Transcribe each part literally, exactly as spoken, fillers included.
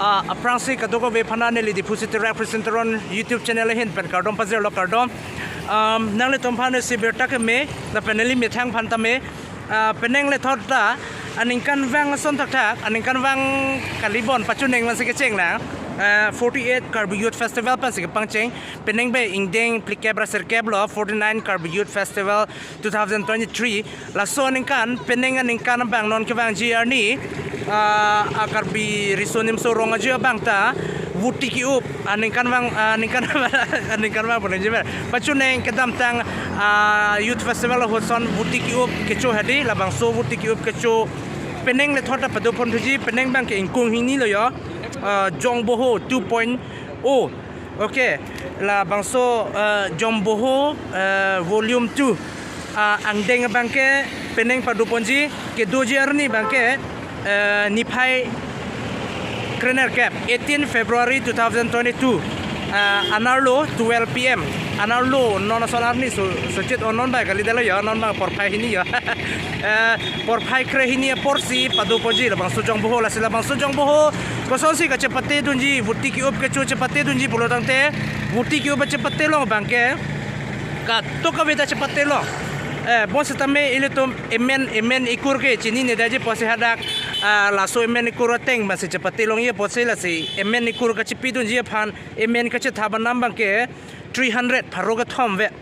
Ah, aphrangsi kadokave aphan neli Diphu City Representative YouTube channel ahin pen kardom pajirlo, kardom. Um, nanglitum aphan si birta keme, lapen neli methang aphan tame, ah, penang lethot ta, aningkanvang ason thakthak, aningkanvang kalibon pachuneng aphansi kecheng na, ah, forty-eight Karbi Youth Festival aphansi kepangcheng, penang pen ingdeng phlikep ra sirkep lo, forty-nine Karbi Youth Festival two thousand twenty-three, laso aningkan, penang aningkan abang non kevangji arni, ah, a Karbi Riso Nimso Rong Ajo abang ta, Vuti Ki-up, aningkanvang, ah, aningkan, aningkanvang pon ji mer. Pachuneng kedamtang, ah, Youth Festival ahut ason Vuti Ki-up kecho hedi, labangso Vuti Ki-up kecho penang lethot ta pado pon thuji, penang abangke ingkung hini lo yo, ah, Jongboho two point oh. Okay, labangso, eh, Jongboho, eh, Volume two, ah, angdeng abangke penang pado ponji, kedoji arni abangke, eh, niphai krenerkep, eighteen February two thousand twenty-two, ah, anerlo twelve P M. Anerlo non ason arni so, sochit o non bai kalidetlo yo, non abang porphai hini yo. Eh, porphai kre hini aporsi pado ponji labangso Jongboho, lasi labangso Jongboho kosonsi kachepate dunji, Vuti Ki-up kecho chepate dunji pulo tangte, Vuti Ki-up chepate along abangke kadokave ta chepate long. Eh, bonsitame ilitum emen, emen ikur ke chinine detji apotsi hadak, ah, laso emen ikur ateng abangsi chepate longji apotsi, lasi emen ikur kachepi dunji aphan, emen kachethap anam abangke three hundred, pharo kethom vet.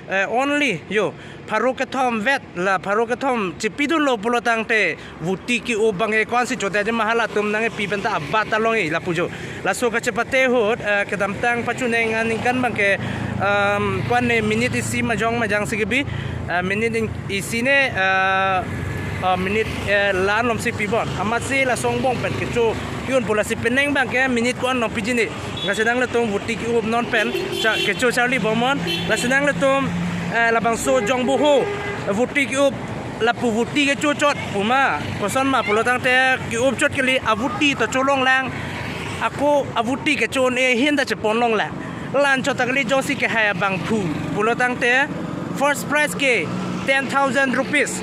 Eh, only yo, pharo kethom vet, la pharo kethom chepi dunlo pulo tangte, Vuti Ki-up abangke ko-ansi chodetji ma, halatum nangkepi pen ta abat ta long-e lapu jo. Laso kachepate ahut, eh, kedamtang pachuneng aningkan abangke, um, ko-an ne minute isi majong majang si kebi, eh, minute in-, isi ne, eh, eh, minute, eh, la-an lomsi pibon. Amatsi laso angbong pen kecho ki-un pu, lasi penang abangke minute ko-an long piji ne. Lasi nanglitum Vuti Ki-up non pen cha-, kecho charli bomnon. Lasi nanglitum, eh, labangso Jongboho Vuti Ki-up, lapu Vuti kecho chot pu ma, koson ma pulo tangte, ki-up chot kali, avuti ta cholong lang, ako avuti kecho un-e ahin ta chepon long lang. La-an chot ta kali, jongsi kehai abang phu pulo tangte, first prize ke ten thousand rupees,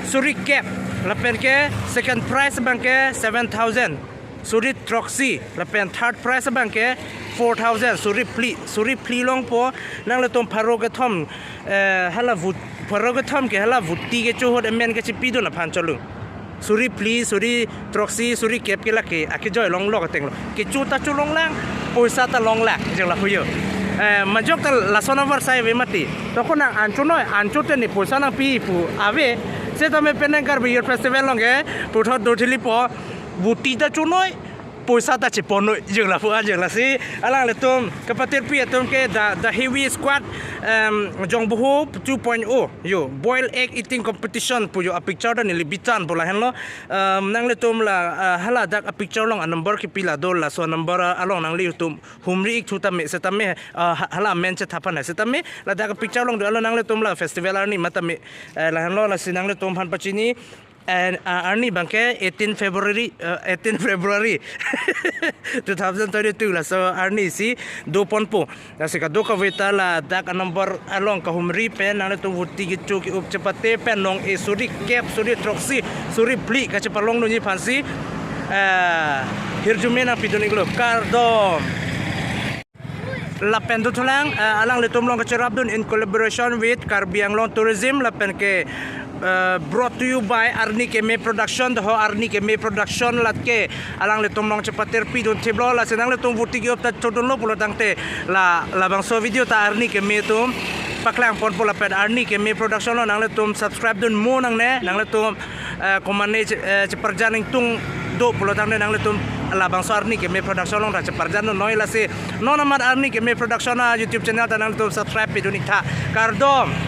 suri kep, lapen ke second prize abangke seven thousand, suri throksi, lapen third prize abangke four thousand, suri phli, suri phli longpo. Nanglitum pharo kethom, eh, hala Vut-, pharo kethom ke hala Vuti kecho ahut emen kachepi dun aphan cholung. Suri phli, suri throksi, suri kep ke lake akejoi longlok ateng lo. Kecho ta cholong lang, poisa ta long lang, jeng lapu yo. Eh, majok ta lason avarsai ave mati. To ko nang an chonoi, an chote ne poisa nangpi pu ave. Setame penang Karbi Youth Festival along ke puthot do thili po, Vuti ta chonoi, poisa ta cheponoi, jeng lapu an jeng, lasi alanglitum kapatirpi atum ke the, the Heavy Squad, um, Jongboho two point oh yo, Boil Egg Eating Competition pu yo, apicture ta neli bitan pu lahenlo. Um, nanglitum la, uh, hala dak apicture along anumber kepi la do, laso number, uh, along nanglitum humri ik thu tame, setame, uh, ha-, hala amen chethap aphan setame, ladak apicture along do, alo nanglitum la festival arni matame, eh, lahenlo, lasi nanglitum aphan pachini, and, uh, arni abangke eighteen February, uh, eighteen February two thousand twenty-two, laso arni si do ponpo. Lasi kadokave ta ladak anumber along kahumri pen nanglitum Vuti kecho ki-up chepate pen long-e suri kep, suri throksi, suri phli kachepalong dunji aphansi, eh, hirjume nangpi dun iklo, kardom. Lapen dothulang, eh, alanglitum along kacherap dun in collaboration with Karbi Anglong Tourism, lapen ke, eh, brought to you by Arni Keme Production, the whole Arni Keme Production, lake alanglitum along chepatirpi dun thiplo, lasi nanglitum Vuti ki-up ta chodunlo pulo tangte, la, labangso video ta Arni Keme atum paklang ponpo, lapen Arni Keme Production along nanglitum subscribe dun mo nangne, nanglitum, eh, komane che-, eh, cheparjan ingtung do pulo tangte nanglitum labangso Arni Keme Production along ta cheparjan dunnoi, lasi non amat Arni Keme Production a YouTube channel ta nanglitum subscribe pi dun iktha. Kardom.